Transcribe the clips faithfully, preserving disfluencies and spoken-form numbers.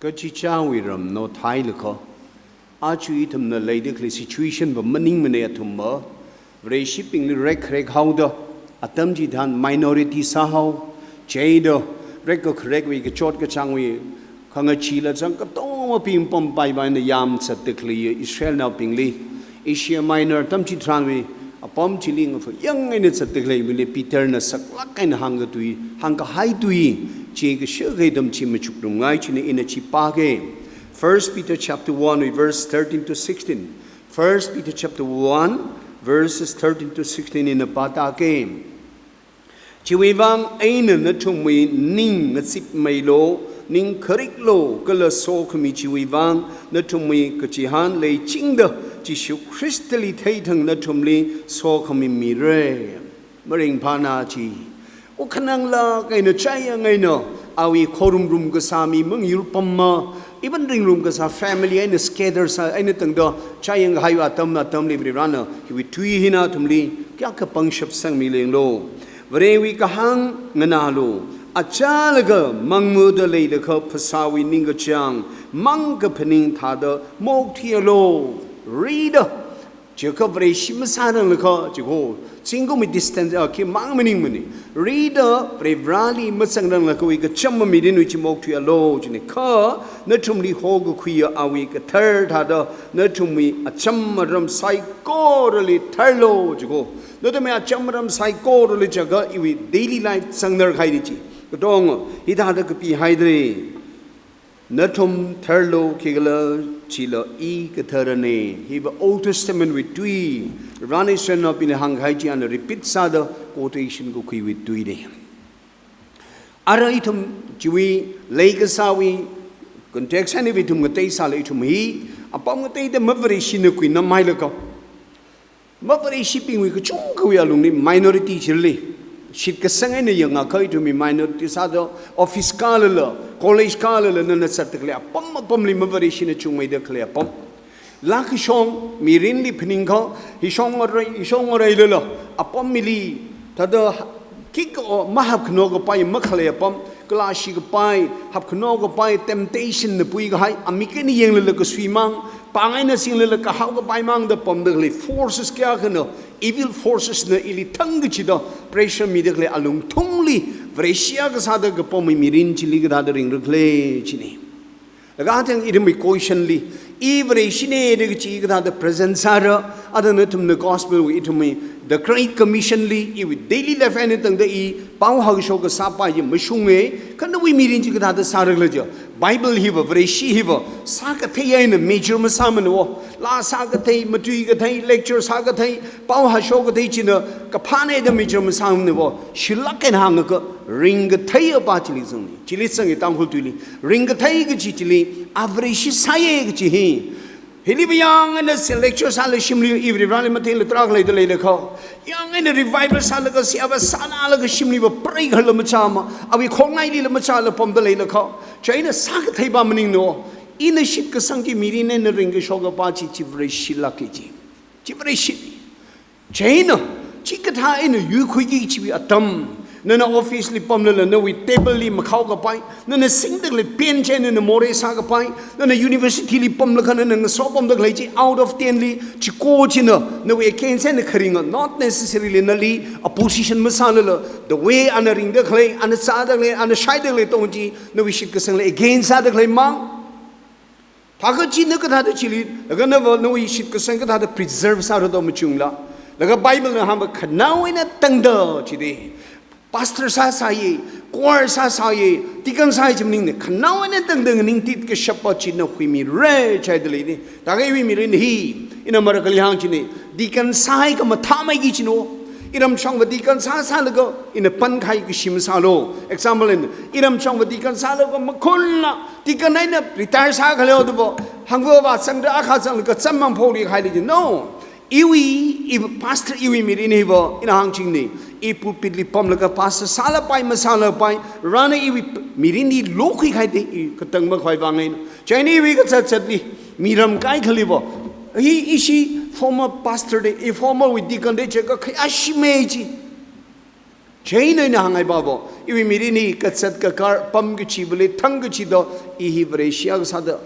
Kachichāwui ram no thailaga, aja ithumna leida khalei situation va maningmana athumva. Vareshibingli rekrek haoda, atam chitharan minority sāhao, chieina rekkharekwui kachot kachāngwui khangachee la zang katonga pingpam paipai eina yamzatda khalei Israelnaobingli, Asia Minor atam chitharanwui apam chili ngapha yang eina zatda khaleibingli Peterna saklāk eina hāngkatui, hāngkahai tui, chi kashikhai atam chi machukrumngai china ina chi pāke. First Peter chapter one, verse thirteen to sixteen. First Peter chapter one, verses thirteen to sixteen ina pātake. Chiwui vang eina nathumwui ning ngazipmeilu, ning khariklu, kala sokhami chiwui vang nathumwui kachihān leichingda Jishu Khristali theithang nathumli sokhami mira. Maringphāna chi. Wukhanang lāk eina chayang eina, awui khorumrum kasā mi mangyur pamma, even ringrum kasā family eina scatter sā eina tangda chayang kahai atam atamli Varivarana hiwui tui hina athumli kayākha pangshap sangmilenglu. Varewui kahāng nganālu, achālaga mangmuda leilakha phasāwui ningkachāng, mang kaphaning thāda maokthuialu. Rida, chiakha Vareshi masāranglakha, chiko, zingkumwui distance, ah, khi mang maningmana. Rida Varivarali mazangranglakhawui kacham mirinwui chi maokthuialu, china kha, nathumli hokakhuiya awui kathar thāda, nathumwui acham aram saikorali tharlu, chiko. Nathumwui acham aram saikorali chiakha iwui daily life zangngarkahai chi. Katonga, hithāda kapihaida lei. Nathum tharlu khikhala chila I katharana. Hiva Old Testament wui tui. Varena Israelnaobingli hāngkahai chi ana repeat sāda quotation kakhuiwui tuina. Ara ithum chiwui leikasāwui context eina ithum ngateisāla ithum hi apam ngateida mavareshina kuinamhailaga, mavareshibingwui kachungkhawui alungli minority chili, shitkasang eina yangakha ithumwui minority sāda office kālala, college kālala, nana zatda khalei apam apamli mavareshina chungmeida khalei apam. Laa kashong mirinli phaningkha, hishong ngarei, hishong ngareilala, apam mili, thāda khikha mahapkhano kapai makhalei apam, kala shikapai, hapkhano kapai, temptation na puikahai, amik eina yanglala kasuimang, pāng eina singlala kahao kapaimang da pamda khalei forces kayākhana, evil forces na ili thang kachida pressure mida khalei alungthungli, Vareshi akha sāda kapam mirin chili kathāda ringrakhala china. Laga athang ithumwui question li, I Vareshina da kachi kathāda present sāra, athang nathumna gospel wui ithumwui The Great Commission li, iwui daily life eina tangda I pao hākashok kasāpai chi mashunga, kha nawui mirin chi kathāda sārakhala chi. Bible hiva, Vareshi hiva, sākathei eina measure masāmana wo. Laa sākathei, matui kathei, lecture sākathei, pao hāshok kathei china kaphāna da measure masāmana wo. Shilāk eina hāngakha, ringkathei apa chili zangni. Chili zangi Tangkhul tuili. Ringkathei kachi chili, a Vareshi sāya kachi hi. Hili payang eina se lecture sāla shimli, I Varivarali matheila tarākha leida leilakha. Yang eina revival sālaga se ava sānalaga shimliva preikhar la machāma, awui khongnailila machāla pamda leilakha. Chieina sākathei pa maningna wo. Ina shitkasang chi mirin eina ringkashok apa chi, chi Vareshilāka chi. Chi Vareshi. Chieina, chikathā eina yuikhuiki chiwui atam, nana office li pamlala nawui table li makhao kapai, nana singda khalei pen chi nana morei sākapai, nana university li pamlaga nana ngaso pamda khalei chi out of ten li, chiko china, nawui against eina kharinga, not necessarily nali opposition masālala, the way ana ringda khalei, ana zāda khalei, ana shaida khalei tong chi, nawui shitkasangli against sāda khalei mang. Thākha china kathāda chili, laga nava nawui shitkasang kathāda preserve sāra da machungla. Laga Bible na hāngva khanao eina tangda chili. Pastor sāsāya, choir sāsāya, deacon sāya chi maningna, khanao eina tangda nganingtit kashapa china huimira chaida leina. Thākha iwui mirin hi, ina marakali hāng china, deacon sāhai khamathā maiki china wo. Iramshongva deacon sāsālaga, ina pankahai kashi masālu. Example eina, iramshongva deacon sālaga makhunla, deacon eina retire sākhaleo da vo, hangva va sangda akha sanglaga zammang pholi khaili chi. No. Iwui, iwui pastor iwui mirin hiva, ina hāngchingna. I pulpit li pamlaga pastor sālapai, masālapai, Varena iwui mirin hi lokhuikahai da, i katang makhavai vang eina. Chieina iwui kazat zatli, miram kaikhaliva. Hi ishi former pastor da, i former wui deacon da chiakha khayāshi mei chi. Chieina ina hānghai pāva, iwui mirinli kazat kakar pam kachivali thang kachida, i hi Vareshi akha sāda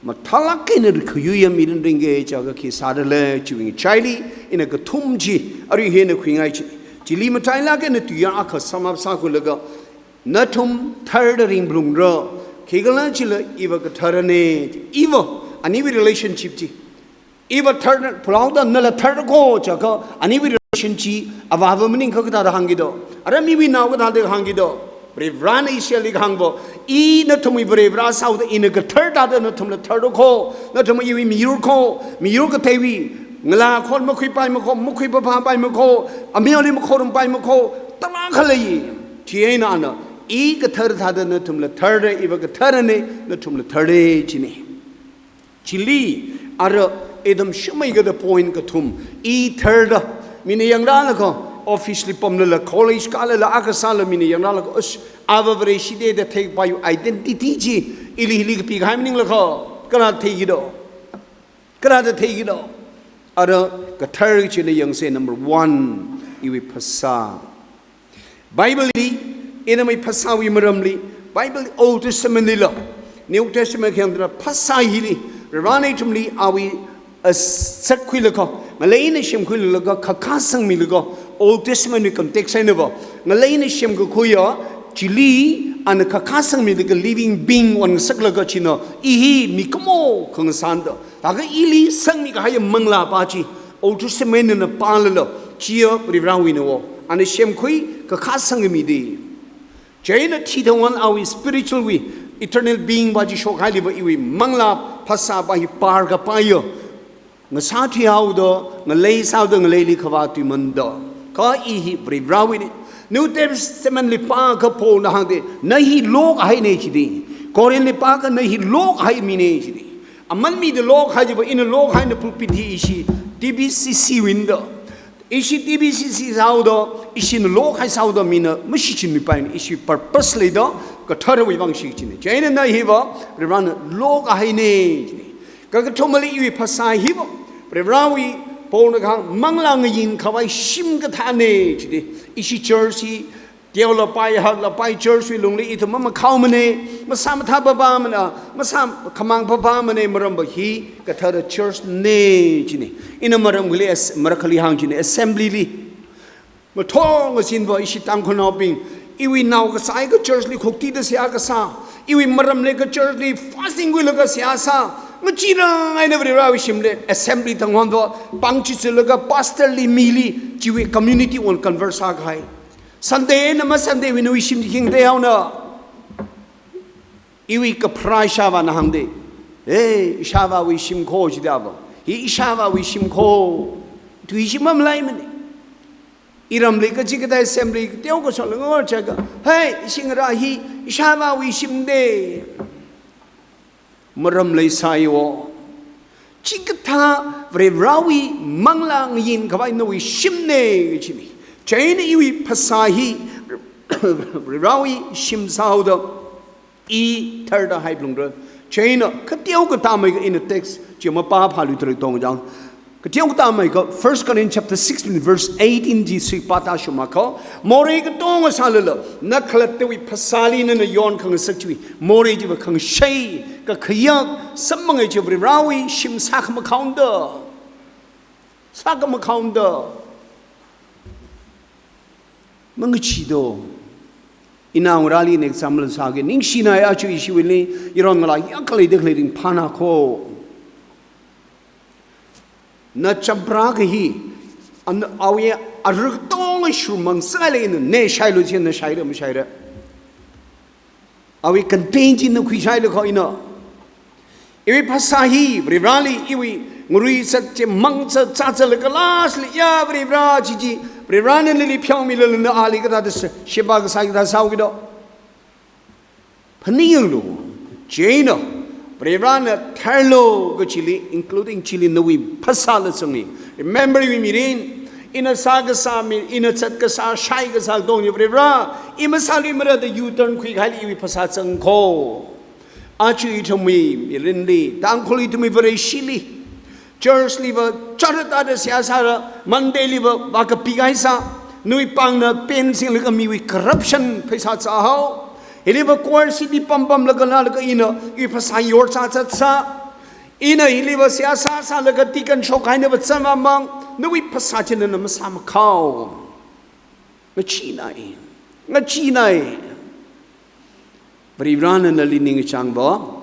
mathālāk eina rikhayuiya mirin ringki jiakha khi sāda lei, chiwui ngachaili ina kathum chi arui hi ina khuingai chi. Chili matailāk eina tuiyār akha sum up sākhuilaga, nathum tharda ringphalungra, khikhalajila iva katharana, iva, aniwui relationship chi. Iva thar, pulao da nala tharda kho jiakha, aniwui relation chi, avāva maningakha kathāda hāngki do. Ara miwui nao kathāda hāngki do. Varivarana Israelli kahāngva, i nathumwui Varivara sāhaoda ina kathar thāda nathumla tharda kho, nathum iwui miyur kho, miyur kateiwui ngalā khon makhuipaima kho, makhuiphāpaima kho, ameoli makhorumpaima kho, tarākha lei. Chieina ana, i kathar thāda nathumla tharra, iva katharana, nathumla tharra jina. Chili, ara ithum shimai kata point kathum, i tharda, mina yangrālaga, office li pamlala, college kālala, akha sāla mina yangrālaga, ush, ava Vareshi da da theipaiya identity chi, ili hili kapikahai maningla kho, kala theiki do, kala da theiki do. Ara kathar china yangsa number one, iwui phasā. Bible li, ina mi phasāwui maramli, Bible Old Testament lila, New Testament khayang tara phasā hili, Varena ithumli awui, a, sakkhuilaga, ngaleina semkhuilaga, khakhā sangmilaga, Old Testament wui context einava, ngaleina semkakhuiya, chili, ana khakhā sangmilaga living being wan ngasaklaga china, i hi mikumo khangasānda. Laga ili sangmikahaiya manglā pa chi, Old Testament na pālala, chiya Varivarawuina wo, ana semkhui khakhā sangmida. Chieina thida wan awui spiritual wui, eternal being pa chi shokhailiva iwui manglā phasā pa hi par kapaiya. Ngasā thuihaoda, ngalei sāhaoda, ngaleili khavā tuimanda. Kha i hi Varivarawuina. New Testament li pākha Paulna hāngda, na hi lokahaina jida. Corinth li pākha na hi lokahai mina jida. Aman mida lokahai jiva ina lokahai na pulpit hi ishi T B C C wui eina da. Ishi T B C C sāhaoda, ishina lokahai sāhaoda mina mashichinmipaina, ishi purpose leida, katharawui vang shichinna. Chieina na hiva, Varivarana lokahaina jina. Kakathumali iwui phasā hiva, Varivarawui Paulna kahāng manglā ngayin khavai shim kathāna jida. Ishi church hi, teolapai, haklapai church wui lungli ithum mamakhaomana, masā mathā papamana, masā khamang papamana, maramva hi kathara church na jina. Ina maram khali as-, marakhali hāng jina, assembly li. Mathong asinva ishi Tangkhulnaobing, iwui nao kasā eina church li khuktida seihā kasā, iwui maram leika church li fasting khuilaga seihā sā, ngachirang eina Varivarawui shimli, assembly tangwanva, pāng chichilaga pastor li mili, chiwui community wui convert sākahai. Sunday eina ma Sunday wui nawui shim chi khing tehaona. Iwui kapharā ishāvāna hāngda. Hey, ishāvāwui shim kho jida va. Hi ishāvāwui shim kho. Tui shim mamalaimana. Iramli kachikathā assembly teo kashok langa chiakha. Hey, ishi ngarā hi ishāvāwui shimda. Maram leisāya wo. Chikathā Varivarawui manglā ngayin khavai nawui shimna jina. Chieina iwui phasā hi Varivarawui shim sāhaoda i tharda haiphalungra. Chieina kateo katamei ka ina text chi mapāphāluitharai tongchang. Kateo katamei ka First Corinthians chapter sixteen verse eighteen chi sui pāta shumakha, morei katonga sālala, na khalattawui phasāli nana yonkhangasak chiwui morei chiva khangashei, kakhayak, samphangei chi Varivarawui shim sākhamakhaoda. Sākhamakhaoda. Mangacheedo. Inaongarāli ina example sāga, ningshinaya aja ishiwuili, yaron ngalā yakhalei da khalei ringphāna kho. Na champra kahi, an, awui aruk tong shurmang sālei na, na shailu china shaira mashaira. Awui content china khuishailu kho ina. Iwui phasā hi, Varivarali, iwui ngarui zat chi mang zat zat zat laga last li, ya Varivara chi chi, Varivara nali pheomilala na ali kathāda se, sheba kasā kathā sāhaoki do. Phaninglu, chieina, Varivarana tharlu kachili, including chili nawui phasāla zangni. Remember iwui mirin, ina sā kasā mi, ina zat kasā, shai kasā tongni Varivara, i masāluimara da U-turn khuikahaili iwui phasā zang kho. Aja ithumwui mirinli, Tangkhul ithumwui Vareshili, church liva, chara tada seihā sāra, Monday liva, vākapi kahaisa, Nawui pāngna pen singlaga miwui corruption pheisā zāhao. Hiliva choir sili pampamlaga nalaga ina iwui phasā yorchā zatsā. Ina hiliva seihā sāsālaga deacon shokhaina va zangmamang. Nawui phasā china na masāmakhao. Ngacheenai. Ngacheenai. Varivarana nali ningchāngva.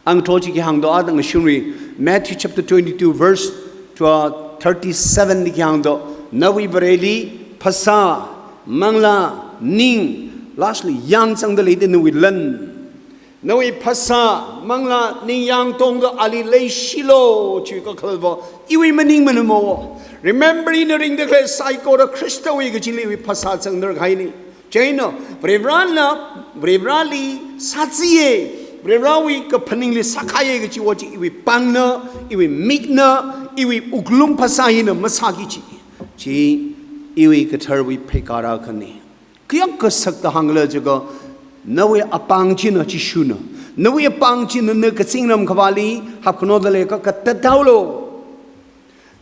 Ang thot chi khi hāngdo, ada ngashunri, Matthew chapter twenty-two verse thirty-seven li khi hāngdo, nawui Vareli phasā, manglā, ning, lastly, yāng zangda leida nawui lan. Nawui phasā, manglā, ningyāng tongda ali leishilu, chi kakhalatva, iwui maningmana mo. Remember ina ringda khalei saikora Khristawui kachili iwui phasā zangda kahaina. Chieina, Varivarana, Varivarali sāthuiya, Varivarawui kaphaningli sākahaiya kachiva chi iwui pāngna, iwui mikna, iwui wuklung phasā hina masāki kachi. Chi, iwui katharwui pheikara akhana. Kayākha sakta hāngkhala jiakha, nawui apāng china Jishuna. Nawui apāng china na kazingram khavāli, hapkhanoda leiakha katathaolu.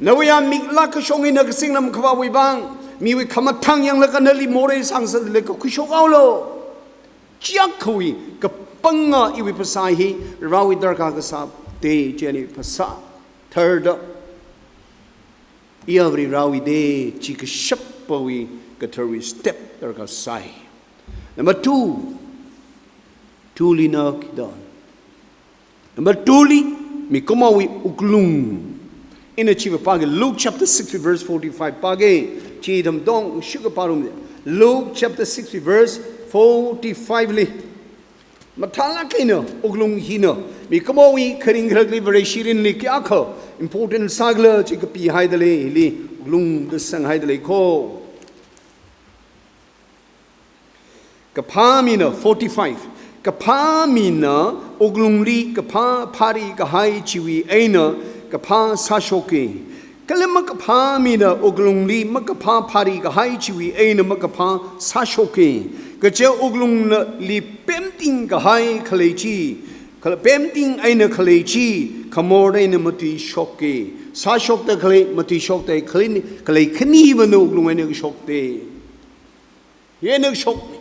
Nawui amiklāk kashong eina kazingram khavāwui vāng, miwui khamathāng yanglaga nali morei sāngasakda leiakha khuishokhaolu. Chiakhawui kapanga iwui phasā hi, Varewui darkar kasā te, chieina phasā. Third, iya Varewui te, chi kashapwui katharwui step darkar sai. Number two, two li na kida. Number two li, mikumowui wuklung. Ina chiva pāki, Luke chapter six verse forty-five pāki, chi dam dong shuka pārum. Luke chapter six verse forty-five li. Mathālāk eina, wuklung hina, mikumowui kharing kharakli Vareshi mirinli kayākha important sākhala chi kapihaida lei, hili, wuklung da sanghaida lei ko. Kaphā mina, forty-five. Kaphā mina wuklungli kaphā phāri kahai chiwui eina kaphā sāshoka. Kala makaphā mina wuklungli makaphā phāri kahai chiwui eina makaphā sāshoka. Kaja wuklungli pemting kahai khalei chi, kala pemting eina khalei chi, khamor eina matuishoka. Sāshokta khalei, matuishokta khalei, khalei khaniva na wuklung eina kashokta. Hi eina kashokna.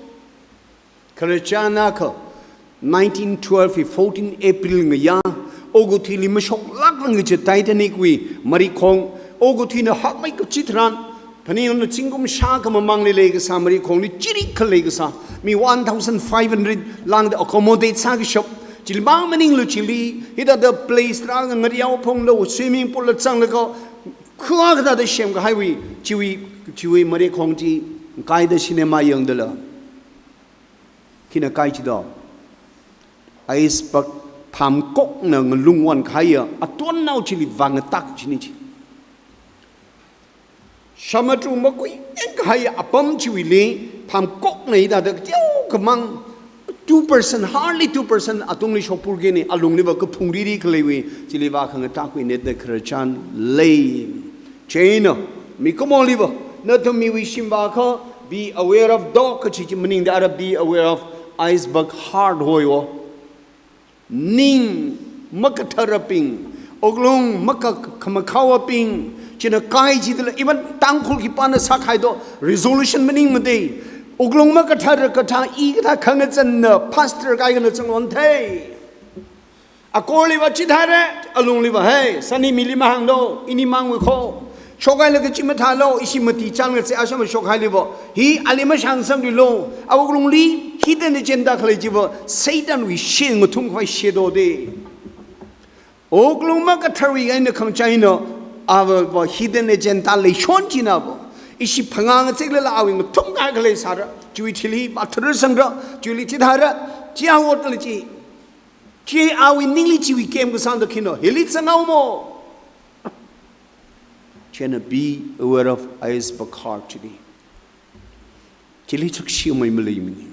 Khararchan akha, nineteen twelve hi fourteen April ngayā, okathuili mashoklāklang kaja Titanic wui marikhong, okathuina hakmei kachitharan, phaningna zingkum shākha mamangli leikasā marikhongli chirikha leikasā, mi one thousand five hundred lāngda accommodate sākashap, chili mang maninglu chili, hithāda place rāngariyao phonglu, swimming pool la zanglaga, khuwa kathāda semkahaiwui, chiwui, chiwui marikhong chi, kaida cinema yangdala. Khina kai chido. Iceberg phāmkokna ngalung wan kahaiya, atonnao chili vāngatak china chi. Samudru makui eng kahaiya apam chiwuili, phāmkokna hithāda teokha mang, two percent, hardly two percent atungli shokpurkina, alungliva kaphung riri khaleiwui, chili vākhangatakwui netda khararchan lei. Chieina, mikumoliva, nathum miwui shim vākha, be aware of dog kachi chi maningda ara be aware of iceberg heart hoiwo. Ning makatharbing, wuklung maka-, khamakhaobing, china kai chidala, even Tangkhul khipāna sākhaido, resolution maningmada. Wuklung makathar kathā, i kathā khangazanna, pastor kaikhana zangwon thei. Akorliva chithāra, alungliva, hey, sani mili mahānglu, ini mangwui kho. Shokhailaga chi mathālu, ishi mati chāngasei ashama shokhailiva. Hi ali mashāngsamrilu, awuklungli, hidden agenda khalei chiva, Satanwui shing ngathumkhavai shadow da. Wuklung makatharwui eina khangachei eina, ava va hidden agenda leishon chinava. Ishi phangā ngazeklala awui ngathumkahai khalei sāra, chiwui thili, mathara sangra, chiwuili chithāra, chi awot khalei chi. Chi awui ningli chiwui kem kasāngda khina, hili zanghaomo. Chieina be aware of iceberg heart chili. Chili chakshimei maleimana.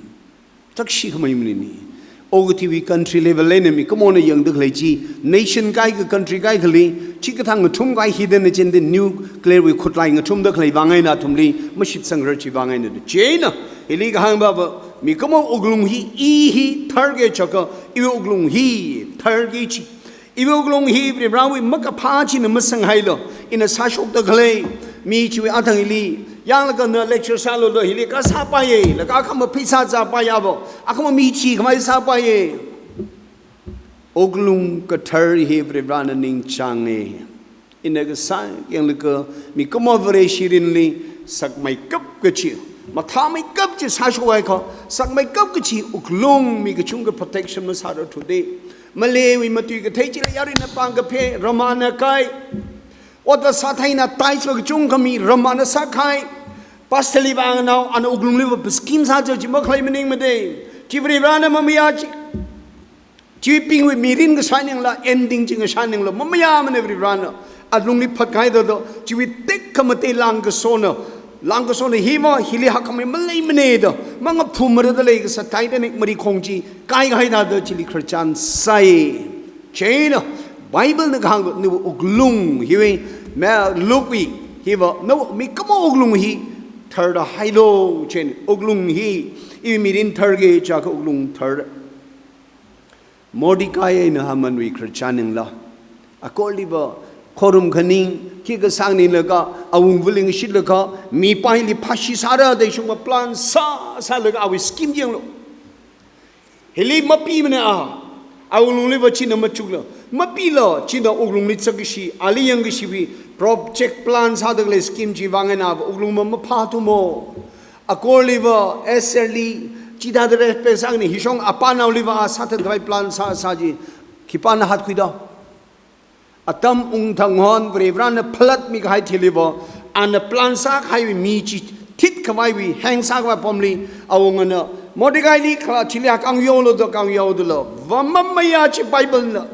Chakshikhamei maleimana. Okathuiwui country level eina mikumona yangda khalei chi, nation kaikha country kaikhali, chikathā ngathumkahai hidden agenda nuclear wui khutlai ngathumda khalei vang eina athumli, mashitsangra chi vang eina da. Chieina, hili kahāngva va, mikumo wuklung hi, i hi, tharki chaka, iwui wuklung hi, tharki chi. Iwui wuklung hi Varivarawui makaphā china masanghailu, ina sāshokda khalei, mi chiwui athang hili, Yanglaga na lecture sālu lo, hili kasāpaiya, laga akhama pheisā zāpaiya bo, akhama mithi khamei sāpaiya. Wuklung kathar hi Varivarana ningchānga. Ina kasā yanglaga mikumo Vareshi mirinli sakmeikap kachi, mathāmeikap chi sāshok haikha, sakmeikap kachi wuklung mi kachungkha protection masāra thuda. Maleiwui matui kathei chila yaruina pāng kaphe, Ramana kai. Ot vā sātheina tithes vā kachungkha mi, Ramana sākahai. Pastor li vānganao, ana wuklungli vā scheme sācha chi makhalei maningmada. Chi Varivarana mamayā chi. Chibingwui mirin kasā maningla, ending chi ngasā maningla, mamayāmana Varivarana. Alungli phatkahai da da, chiwui tekhamatei langkasona, langkasona hi ma, hili hakkhamei maleimana da, mangaphumara da lei kasā Titanic marikhong chi, kaikahai da da chili khararchan sāi. Chieina, Bible na kahāng nawui wuklung hiwui, ma Luke wui, hiva, nawui mikumo wuklung hi, tharda hailu, chieina, wuklung hi, iwui mirin tharki jiakha wuklung thar. Mordecai eina Hamanwui khararchan maningla. Akorli vā, khorum khaning, khikha sāngni laga, awungvali ngashitlaga, mipaili phāshi sāra da shungva plan sā, sālaga awui scheme yanglu. Hili mapimana a, awunglungli vā china machukla. Mapila, china wuklungli zat kashi, ali yangkashiwui, project plan sāda khalei scheme chi vāngaina vā, wuklung ma maphāthu mo. Akorli vā, Esther li, chithāda respect sāngni, hishong apanaoli vā, a sāthat khavai plan sā, sā chi, khipāna hatkhuida. Atam ungthang hon, Varivarana phalatmi kahai thili vā, ana plan sākahaiwui mi chi, thit khavaiwui, heng sākhavai apamli, awungana, Mordecai li khala chili a kangyolo da kangyodala, vā mamayā chi Bible na.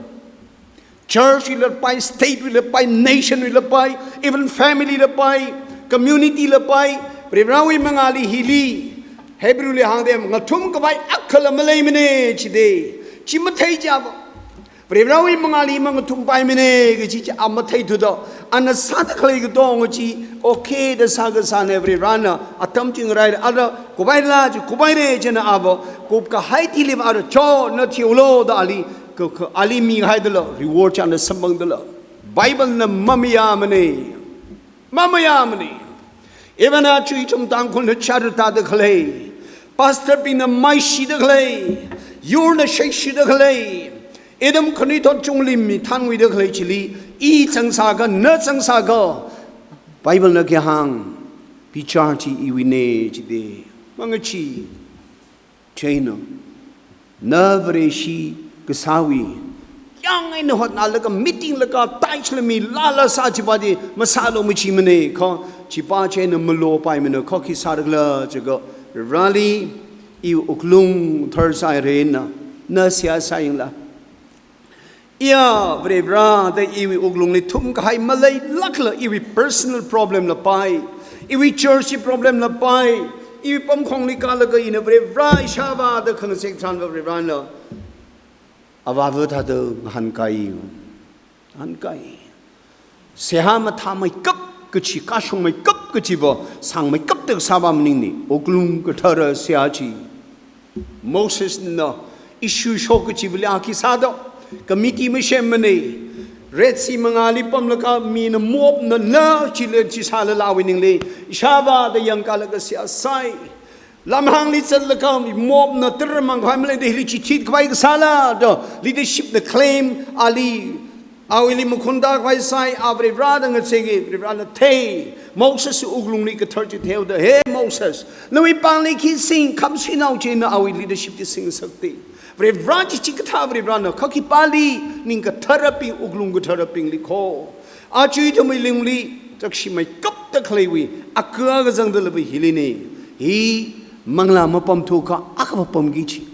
Church wui lapai, state wui lapai, nation wui lapai, even family lapai, community lapai, Varivarawui mangāli hili, Hebrew li hāngda ngathum khavai akhala maleimana chida, chi mathei jiakha. Varivarawui mangāli mangathumpaimana kaji chi a matheithuda, ana sāda khalei katonga chi, okay da sā kasāna Varivarana, atam chi ngarai, ara kupaila chi, kupaira chieina ava, kupkahai thili vā ara, cho, na thiulo da ali, ka, ka, ali mihaidala, reward china samphangdala. Bible na mamayāmana. Mamayāmana. Even aja ithum Tangkhulna charda khalei, pastor bingna maishida khalei, yurna shaishida khalei, ithum khanuithot chungli mi thanwuida khalei chili, i zangsāka, na zangsāka, Bible na khi hāng, bichar chi iwuina chida, mangachi. Chieina, na Vareshi kasāwui, yang eina hotnalaga meeting laga, tithes la mi lala sā chipa chi, masālu machimana, kha chipa chieina malopaimana, kha khi sāra khala jiakha, Vareli, iwui wuklung tharsai rena, na seihā sāyangla. Iya, Varivara, da iwui wuklungli thumkahai maleilākla, iwui personal problem lapai, iwui church problem lapai, iwui pamkhongli kalaga ina Varivara ishāvā da khangazek tharan va Varivarana, avāva thāda ngahānkai, ngahānkai. Seihā mathāmeikap kachi, kashungmeikap kachiva, sangmeikap da kasāva maningna, wuklung kathara seihā chi. Mosesna issue shok kachivali a khi sāda, committee masemmana, Red Sea mangāli pamlaga mina mobna na chila chi sālala awui ningli, ishāvā da yangkalaga seihā sai. Lamhāngli zatlaga mobna tara mangkhavai maleida hili chithit khavai kasāla da leadership na claim ali, awuili makhunda khavai sai, a Varivara da ngazeki, Varivarana thei, Moseswui wuklungli kathar chi theoda, he Moses, nawui pāngli khi sing, khamsinao chieina awui leadership chi singngasakta. Varivara chi chikathā Varivarana, kha khipāli, ning katharabing, wuklung katharabingli kho. Aja ithumwui lungli, zakshimeikapda khaleiwui, akha kazangda lava hilina. Hi manglā mapamthuakha, akha mapamki chi.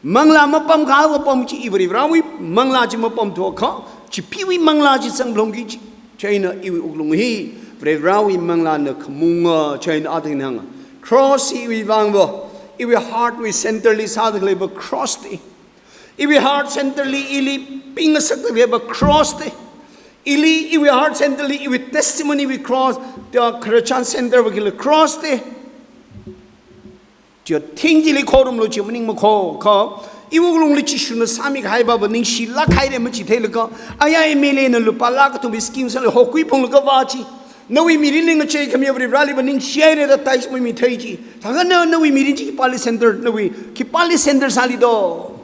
Manglā mapamkha, akha mapamki chi, i Varivarawui manglā chi mapamthuakha, chipheewui manglā chi zangphalungki chi. Chieina iwui wuklung hi, Varivarawui manglāna khamunga, chieina athang hānga. Cross hi iwui vangva, iwui heart wui center li sāda khaleiva cross da. Iwui heart center li ili pingasakda khaleiva cross da. Ili iwui heart center li iwui testimony wui cross, da khararchan center va khila cross da. Chia thing chili khorumlu chi maningmakho, kha iwui wuklungli Jishuna sāmikahaiva va ningshilāk haira machitheilaga, aya M L A na lupā lakh kathum scheme sāli hokhui phunglaga vā chi. Nawui mirinli ngachei khami Varivarali va ningshihaira da tithe mamithei chi. Thakha na nawui mirin chi khipāli center, nawui khipāli center sāli do.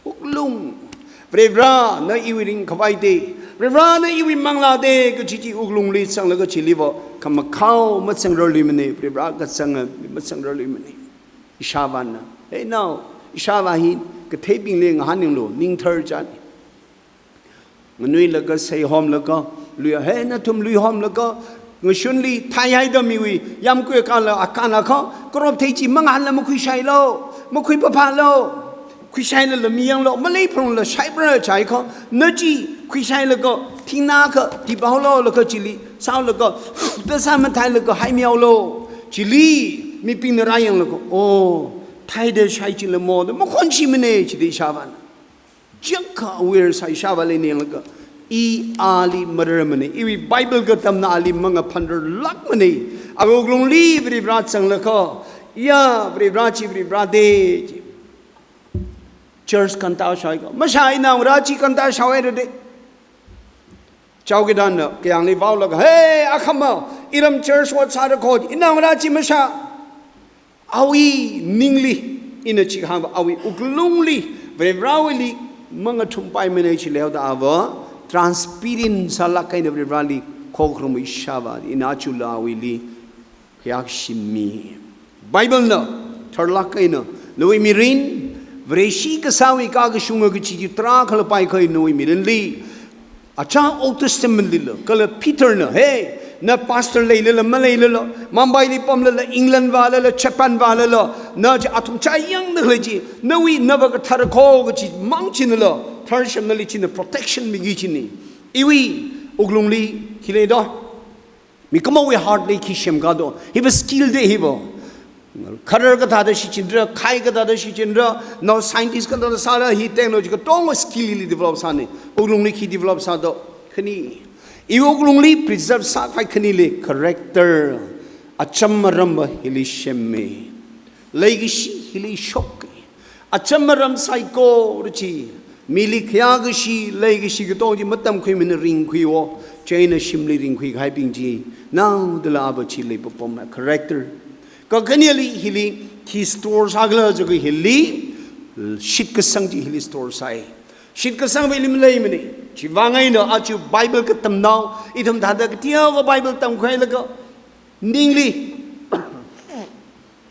Wuklung. Varivara na iwui ringkhavai de. Varivara na iwui manglā de kachi chi wuklungli zanglaga chili va khamakhao mazangrarluimana. Varivara kazanga mazangrarluimana. Ishāvāna, "Hey nao, ishāvā hi katheibingli ngahānyanglu, ningthar chani." Nganuilaga, seihomlaga, lui, he nathum luihomlaga, ngashunli thaihaida miwui yamkui kala akana kha, crop thei chi mangahānla makhuishailu, makhuipaphalu, khuishailala miyanglu, maleiphalungla shaipra chai kha, na chi khuishailaga, thingna kha, tipaolu laga chili, sālaga, da sāmathailaga, haimiaolu, chili, mibingna rāyanglaga, "Oh, thaida shai chila mo," da makhonshimana, chida ishāvāna. Chiyākha aware sāi ishāvāli ninglaga, i ali mararmana, iwui Bible katamna ali mangaphanrarlākmana, awui wuklungli Varivara zanglaga, ya, Varivara chi Varivara de, chi. Church kanta shai kha, mashā, inaongarā chi kanta shāhaira de. Chaokidana, kayāngli vaolaga, "Hey, akhama, iram church ot sāra kho, inaongarā chi mashā." Awui ningli, ina chi hāngva, awui wuklungli, Varivarawuili, mangathumpaimana chi leoda ava, transparent sālāk eina Varivarali, khokharum ishāvā, ina chula awuili, khayak shimmi. Bible na, tharlāk eina, nawui mirin, Vareshi kasāwui kakashunga kachi chi tarākhala paikhai nawui mirinli, Achā Old Testament lila, kala Peter na, hey, na pastor leilala, maleilala, Mumbai li pamlala, England vālala, Japan vālala, na chi athum chayangda khalei chi, nawui nava kathar kho kachi mang chinala, tharsham nali china protection miki chini. Iwui wuklungli khi lei do. Mikumowui heart li khi semka do. Hiva skill de hiva. Kharar kathāda shichinra, khai kathāda shichinra, nao scientist kathāda sāra, hi technology katonga skill li develop sāni. Wuklungli khi develop sā do. Khani. Iwui wuklungli preserve sākhavai khanili character. Acham aramva hili semmi. Leikashi hili shokki. Acham aram saikora chi, mili khayākashi, leikashi katonga chi matamkhuimana, ringkhuiwo, chieina shimli ringkhui kahaibing chi, naodala ava chili papam character. Kakhaneli hili, khi store sākhala jiakha hili, shitkasang chi hili store sāi. Shitkasangva hili maleimana, chiwui vang eina aja Bible katamnao, ithum thāda kateowa Bible tamkhuilaga, ningli,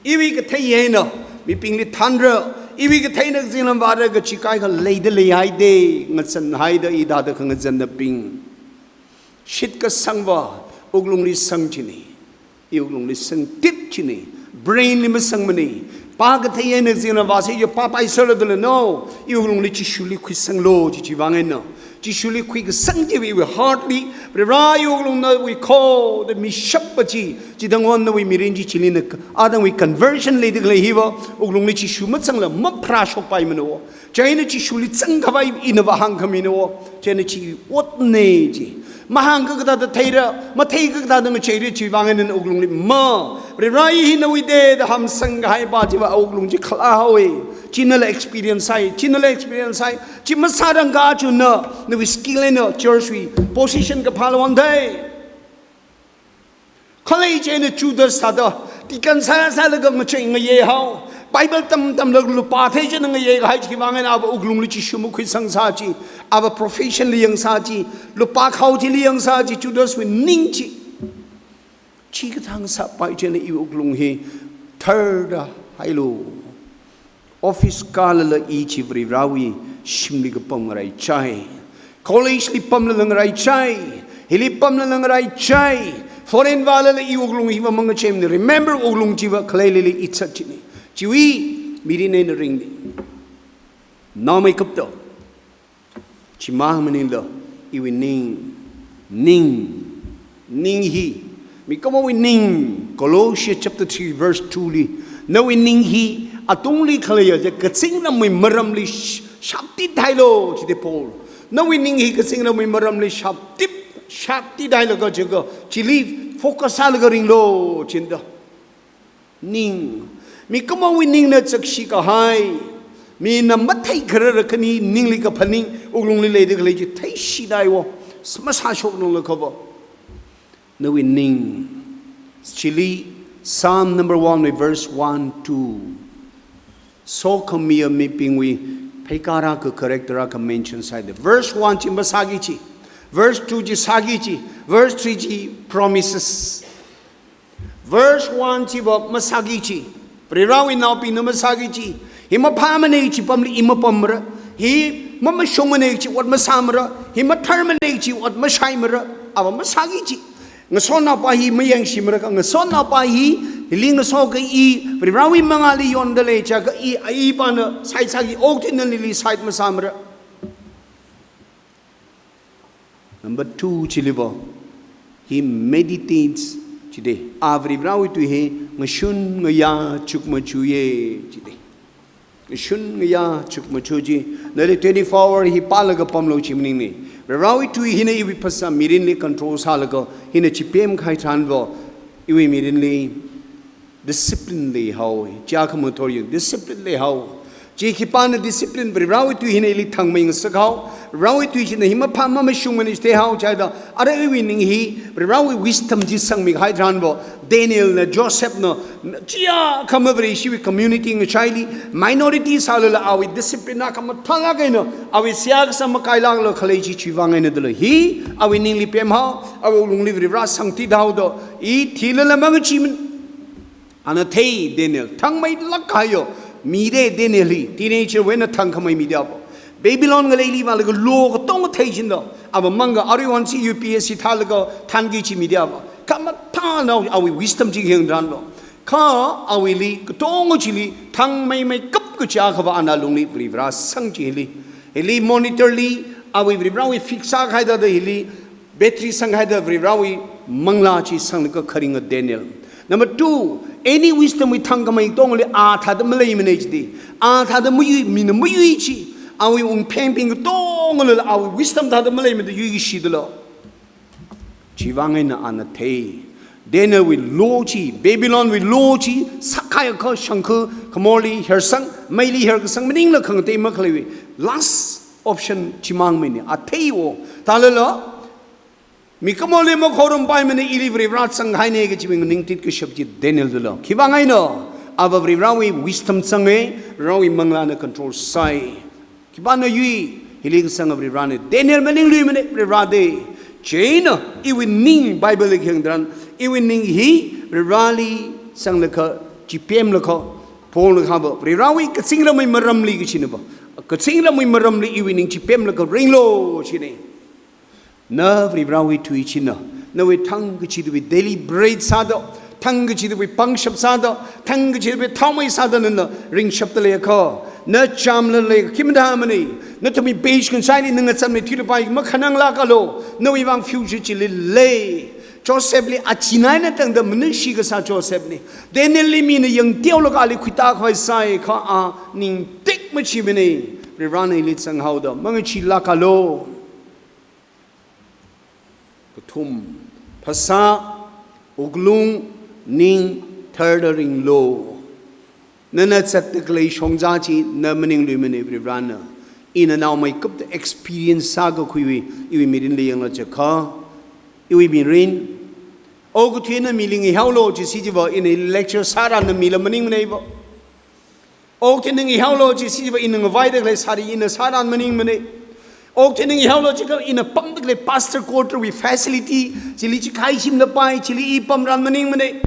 iwui kathei eina, mibingli thanra, iwui katheina kazingramvāra kachi kaikha leida leihaide, ngazanhaida, i thāda khangazannabing. Shitkasangva, wuklungli sang chini, i wuklungli sangtit chini, brain li masangmani, pā kathei eina kazingramvāsa ya pāpaiserra dala no, i wuklungli Jishuli khuisanglu, chi chiwui vang eina. Jishuli khuikasang chiwui heart li, Varivara iwui wuklung nawui kho, da mishappa chi, chithang eina nawui mirin chi chili na, atangwui conversion leida khalei hiva, wuklungli Jishu mazangla mapharāshokpaimana wo. Chieina Jishuli zangkhavai ina vāhāngkhamina wo. Chieina chi otna chi. Mahāngkakatā da theira, matheikakatā da ngacheira chiwui vang eina wuklungli ma. Varivara hi nawui de da hamsang kahai pa chiva wuklung chi khalā haowa. Chinala experience sāi, chinala experience sāi. Chi masārangkha china, nawui skill eina church wui position kaphāla wangdai. Khalei chieina Judas thāda, deacon sāsālaga ngachei ngayei hao. Bible tamtamlaga lupā thei chieina ngayei kahai chiwui vang eina ava wuklungli Jishu makhuisangsā chi, ava profession li yangsā chi, lupā khao chili yangsā chi, Judas wui ning chi. Chikathā sāpai chieina iwui wuklung hi tharda hailu. Office kālala i chi Varivarawui shimli kapam ngaraichai. College li pamlala ngaraichai. Hili pamlala ngaraichai. Foreign vālala iwui wuklung hiva mangacheimana. Remember wuklung chiva khaleili i zat chini. Chiwui mirin eina ringni. Naomeikapta. Chimang maningla, iwui ning, ning, ning hi, mikumowui ning, Colossians chapter three verse two li, nawui ning hi, atungli khaleiya chi kazingramwui maramli sh-, shaptit hailu, chida Paul. Nawui ning hi kazingramwui maramli shaptit, shaptit hailaga jiakha, chili focus sālaga ringlu, chinda. Ning. Mikumowui ningna chakshi kahai. Mina matheikharar khani ningli kaphaning, wuklungli leida khalei chi theishidaiwo. Masāshoknungla khava. Nawui ning. Chili Psalm number one wui verse one, two. Sokhamiya mibingwui pheikara ka character ka mention sāhaida. Verse one chi masāki kachi. Verse two chi sāki kachi. Verse three chi promises. Verse one chiva masāki kachi. Varivarawui naobingna masāki kachi. Hi maphāmana kachi pamli i mapamra. Hi mamashungmana kachi ot masāmara. Hi matharmana kachi ot mashaimara. Ava masāki kachi. Ngasotnaopa hi mayangshimara kha, ngasotnaopa hi, hili ngasoka i, Varivarawui mangāli yonda lei chiakha i, a ipana side sāki, okathuina nali side masāmara. Number two chiliva, he meditates chida. A Varivarawui tui hi ngashun ngayā chukmachuya chida. Ngashun ngayā chukmachu chi, nali twenty-four hour hi pālaga pamlu chi maningmana. Varivarawui tui hina iwui phasā mirinli control sālaga, hina chipem kahai tharanva, iwui mirinli discipline leihaowa. Chiakha mathor yang discipline leihaowa. Chi khipāna discipline, Varivarawui tui hina ili thangmei ngasakhao, Varivarawui tui china hi maphā mamashungmana chitheihaowa chihaida, ara iwui ning hi, Varivarawui wisdom chi sangmi kahai tharanva, Danielna, Josephna, chiakha Mavareshiwui community ngachaili, minority sālala awui discipline na khamathālāk eina, awui seihā kasā makailākla khalei chi chiwui vang eina dala. Hi, awui ningli pemhao, awui wuklungli Varivara sangtit haoda, i thilala mangacheemana. Ana thei Daniel, thangmeilāk kahaiya mida Daniel hi, teenager wui eina thangkhamei mida va. Babylon ngaleili vālaga law katonga theichingda, ava mangga aruihon chi U P S C thālaga thānki kachi mida va. Khamathāna awui wisdom chi khayang tharanva. Kha awuili katonga chili thangmeimeikap kachi akhava ana lungli Varivara sang chi hili. Hili monitor li, awui Varivarawui fix sākahai thāda hili, battery sanghaida Varivarawui manglā chi sanglaga kharinga Daniel. Number two, any wisdom wui thangkhamei katongali a thāda maleimana chida. A thāda mayui, mina mayui kachi. Awui wungphengbing katongalala awui wisdom thāda maleimada yuikashi dala. Chiwui vang eina ana thei. Danielwui law chi, Babylonwui law chi, sākahaiakha shangkha, khamorli hersang, meili herkasang maningla khangatei makhaleiwui. Last option chimang maningmana, a theihaowa. Thālala, mikumoli makhorumpaimana, ili Varivara zanghaina kachiwui nganingtit kashap chi Daniel dala. Khiwui vang eina, ava Varivarawui wisdom zanga, Varivarawui manglāna control sāi. Khipāna yui, hili kasanga Varivarana, Daniel maningluimana, Varivara da. Chieina, iwui ning Bible li khayang tharan, iwui ning hi Varivarali sanglaga, chipemlaga, ponglaga va, Varivarawui kazingramwui maramli kachina va. Kazingramwui maramli iwui ning chipemlaga ringlu china. Na Varivarawui tui china, nawui thangkachidawui daily bread sāda, thangkachidawui pangshap sāda, thangkachidawui thaomei sāda nana ringshapda leiakha, na chamla lei khi mathāmana, nathumwui page khangachaili na ngazanmei thuilapai makhananglākalu, nawui vang future chili lei. Josephli achina eina tangda manushi kasā Josephna. Danielli mina yangteolaga ali khuita khavai sāi kha a ning tekmachimana, Varivarana ili zanghaoda, mangacheelākalu. Kathum, phasā, wuklung, ning, tharda ringlu. Nana zatda khalei shongza chi na maningluimana Varivarana. Ina naomeikapta experience sākakhuiwui, iwui mirinli yanglu chiakha, iwui mirin. Okathuina mili ngihaolu chi si chiva, ina lecture sāranna mila maningmanei va. Okathuina ngihaolu chi si chiva ina ngavaida khalei sari ina sāran maningmanei. Okathuina ngihaolu chiakha ina pamda khalei pastor quarter wui facility, chili chikhai shimlapai, chili i pamran maningmanei.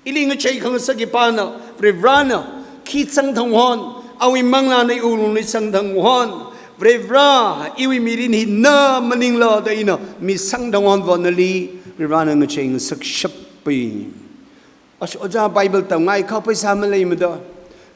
Ili ngachei khangasak khipāna, Varivarana, khi zangthang hon, awui manglāna iwui wuklungli zangthang hon, Varivara, iwui mirin hi na maningla da ina mi zangthang hon va nali, Varivarana ngachei ngasakshappai. Ash, ojā Bible tamngai kha pheisā maleimada.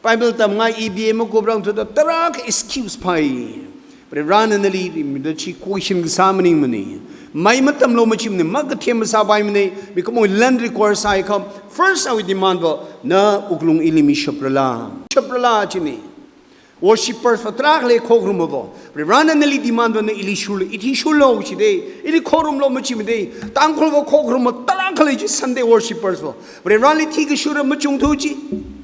Bible tamngai E B A makuprang thuda tarākha excuse phai. Varivarana nali rimida chi question kasā maningmana. Mei matamlu machimana, makathem masāpaimana, mikumowui land require sāi kha. First awui demand va, na wuklung ili mishaprala. Shaprala china. Worshippers va tarākha lei khokharum va. Varivarana nali demand va na ili shurlu, ithi shurlu chida, ili khokharumlu machimada. Tangkhul va khokharum tarākha lei chi Sunday worshippers va. Varivarali thikashura machungthu chi.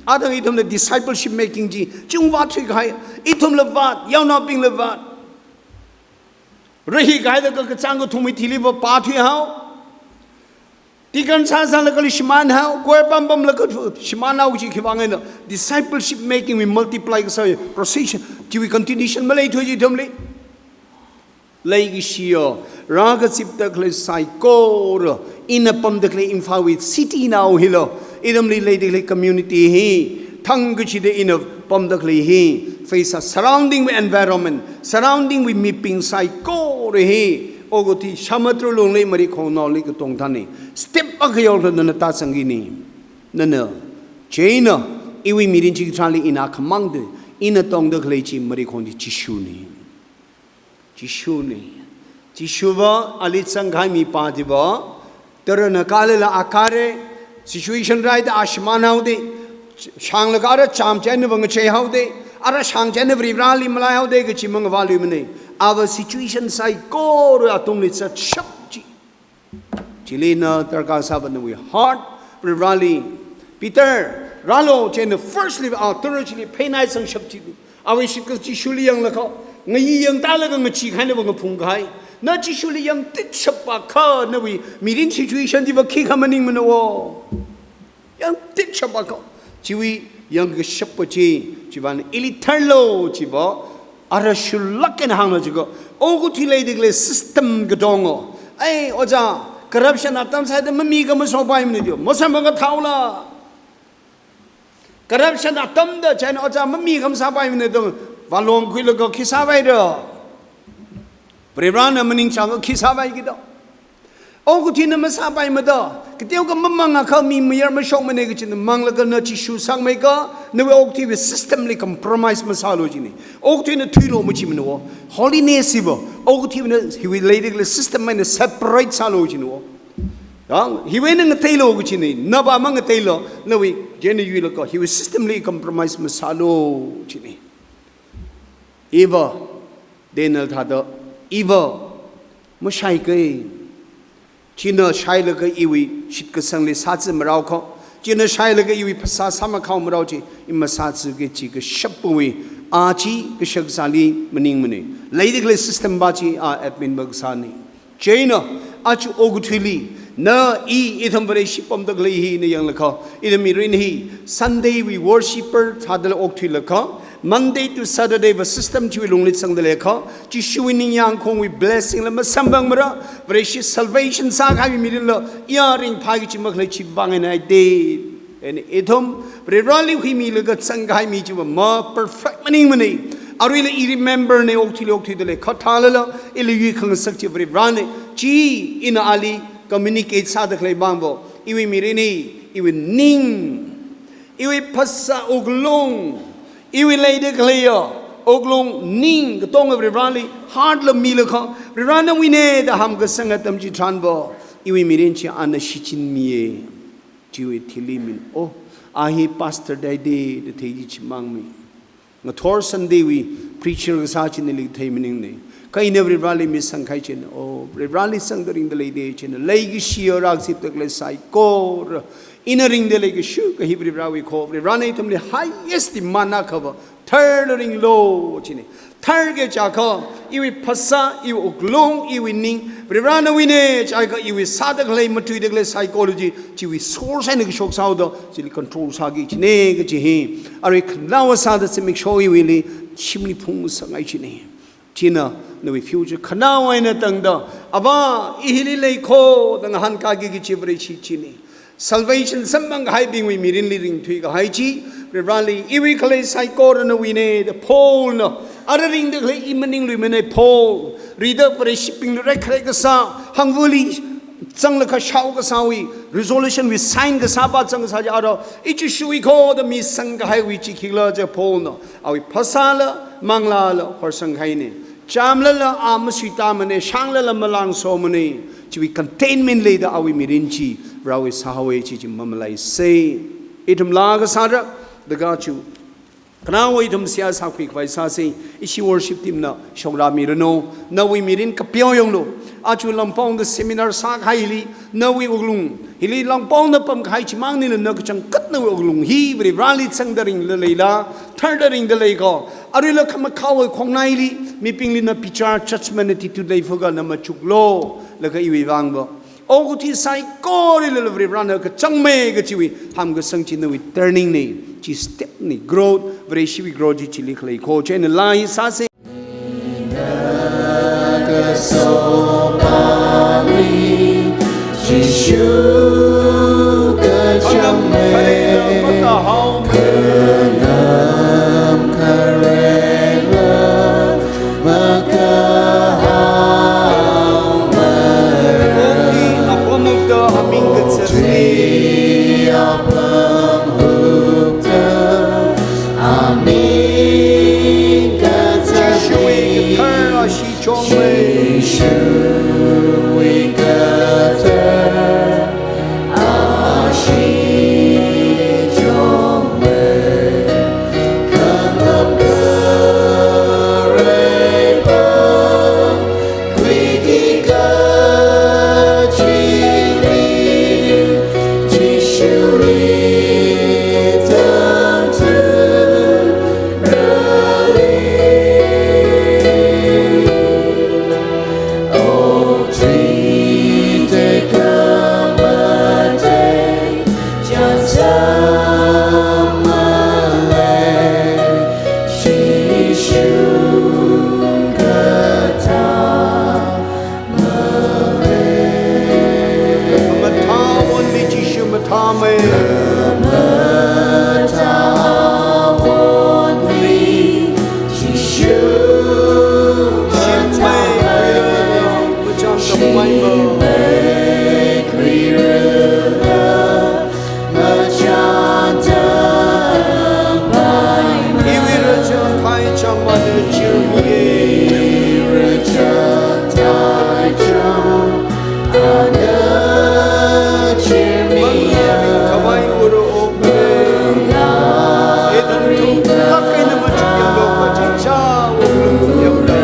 Athang ithumna discipleship making chi. Chungvā thuikahai. Ithumla vāt, yaonaobingla vāt. Rahi kahaida kakachāng kathumwui thili va pāthuihao. Deacon sāsālaga li shimānhao, choir pampamlaga shimānhao chi khiwui vang eina discipleship making wui multiply kasā procession chiwui continuation maleithui chi ithumli. Leikashiya, rākazipda khalei saikora, ina pamda khalei Imphal wui city nao hila, ithumli leida khalei community hi, thangkachida ina pamda khalei hi, face surrounding wui environment, surrounding wui mibing saikora hi, okathui Shamator Lungli Marikhongnaoli katongthāna. Step akha yaoda nana tāzangkina. Nana, chieina, iwui mirin chikathāli ina khamangda, ina tongda khalei chi Marikhong chi Jishuna. Jishuna. Jishuva ali zangkahai mipā chiva, tarana kalala akare, situation rāida a shimānhaoda, shānglaga ara chām chieina va ngacheihaoda, ara shāng chieina Varivarali malaihaoda kachi mangavāluimana. Ava situation saikora atungli zatshap chi. Chili na darkar sāva nawui heart, Varivarali. Peter, rālu, chieina firstly, a, tara chili pheinai zangshap chi. Awui shitkasang Jishuli yanglaga, ngayi yangtālaga ngachee kahaina va ngaphung kahai. Na Jishuli yangtitshap akha, nawui mirin situation chiva khikha maningmana wo. Yangtitshap akha. Chiwui yangkashap chi, chiwuivang ili tharlu chiva, ara shullāk eina hānglu jiakha, okathui leida khalei system katonga. Ai, ojā, corruption atam sāda mami khamasāpaimana da, masāmakathāla. Corruption atamda chieina ojā mami khamasāpaimana da, vālom khuilaga khi sāpaira. Varivarana maningchānga khi sāpaiki da. Okathuina masāpaimada, kateokha mamangakha mi mayar mashokmana kachina manglaga na Jishu sangmeikha, nawui okathuiwui system li compromise masālu jina. Okathuina thuilu machimana wo. Holiness hiva, okathuina hiwui leida khalei system eina separate sālu jina wo. Yang, hiwui eina ngateilu kachina, nava mangateilu, nawui, chieina yuilaga, hiwui system li compromise masālu jina. Iva, Daniel thāda, iva, mashaikai. China shailaga iwui shitkasangli sāzā marao kho. China shailaga iwui phasā sāmakhao marao chi, i masāzāki chi kashapwui, a chi kashakazāli maningmana. Leida khalei system va chi a admin va kasāna. Chieina, aja okathuili, na i ithum Vareshi pamda khalei hina yanglaga, ithum mirin hi, Sunday wui worshipper thāda okthuilaga, Monday to Saturday va system chiwui lungli zangda leikha, Jishuwui ningyāng khongwui blessing la masamphangmara, Vareshi salvation sākahaiwui mirinla, iya ringphāki chi makhalei chiwuivang eina aida. Eina ithum, Varivarali huimilaga zangkahai mi chiva ma perfect maningmana. Aruila i remember na okthuili okthuida leikha thālala, ili yuikhangasak chi Varivarana. Chi ina ali communicate sāda khalei vang vo. Iwui mirin hi, iwui ning, iwui phasā wuklung, iwui leida khaleiya wuklung ning katonga Varivarali heart la milaga, Varivara nawuina da hamkasang atam chitharan vo. Iwui mirin chi ana shichinmiya. Chiwui thili min, oh, a hi pastor dai da da thei chi chimangmi. Ngathor Sunday wui preacher kasā china ili thei maningna. Kha ina Varivarali mi sangkahai china, oh, Varivarali sangda ringda leida china, leikashiya rākazipda khalei saikora, ina ringda leikashuka hi Varivarawui kho, Varivarana ithumli highest demand akhava, tharda ringlu china. Tharki jiakha, iwui phasā, iwui wuklung, iwui ning, Varivara nawuina jiakha iwui sāda khalei, matuida khalei psychology, chiwui source eina kashok sāhaoda, chili control sāki china kaji hi. Arui khanaowa sāda zimiksho iwuili, shimli phungsāngai china. China, nawui future khanao eina tangda, Avā, i hili lei kho, da ngahānkāki kachi Vareshi china. Salvation samphangkahaibingwui mirinli ringthuikahai chi, Varivarali iwui khalei saikora nawuina da Paulna, ara ringda khalei i maningluimana Paul, rida Vareshibingli rekkharek kasā, hangvali zanglaga shao kasāwui, resolution wui sign kasā va zang kasā chi ara, i Jishuwui kho da mi sangkahaiwui chi khikhala jiakha Paulna, awui phasāla, manglāla, horsangkahaina. Chāmlala a masuitāmana, shānglala malāngsomana, chiwui contentment leida awui mirin chi, Varewui sāhaowa chi chi mamalaisa. Ithum laa kasāra, daga chu, khanaowa ithum seihā sākhuikhavai sāsa, ishi worship team na shokramiranu, nawui mirin kapeo yanglu, aja Langpong da seminar sākahaili, nawui wuklung, hili Langpong da pamkahai chimang nina na kachangkhat nawui wuklung hi, Varivarali zangda ringda leila, tharda ringda lei kho, aruila khamakhaowui khongnaili, mibingli na bichar judgment attitude leiphaga na machuklu, laga iwui vang va. Okathui saikorali Varivarana kachangmei kachiwui hamkasang chi nawui turning na, chi step na, growth, Vareshiwui growth chi chili khalei ko, chieina laa sāsa. Jishu kachangmei, khanam kharela, makahao mara. Okathui apam hupta aming katsat. Okathui apam hupta aming katsat. Jishuwui kathar ashee chungmei. Jishuwui kathar ashee chungmei. Khanam kharela, khuiki kachili, Jishuli tangthu rali. Okathui tekhamatei, chānsā malei, Jishu kathā malei. Mathā only Jishu mathāmei. Mathā only Jishu mathāmei. Shimei khuirala, machān tammeimei. Shimei khuirala, machān tammeimei. Iwui rachān thaichāng mana chirmiya. Iwui rachān thaichāng mana chirmiya. Manglā ringkhavai ura okmei. Manglā ringkhavai. Ithum thumlāk eina machukyanglu kachichā wungyanglu.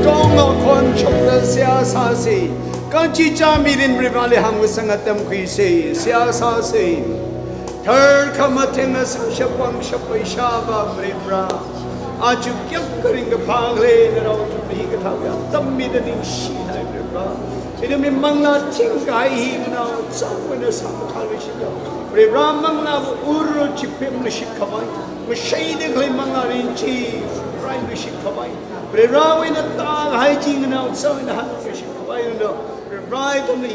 Tonglo khon chokta seihā sāsa. Kachichā mirin Varivarali hamkasang atam khuisa, seihā sāsa. Tharkhamatheng asangshap vāngshap paishāva Varivara. Aja kayākha ringkaphā khalei narao chili hikathā atam mida ningshilāk Varivara. Ithumwui manglā thingkahai hi nganao chāngwui eina sākhuiluishitda, Varivara manglāva ura chipemluishit khavai, mashaida khalei manglā rin chi railuishit khavai, Varivarawui eina tākahai chi nganao chāngwui eina hanluishit khavai, Varivara ithumli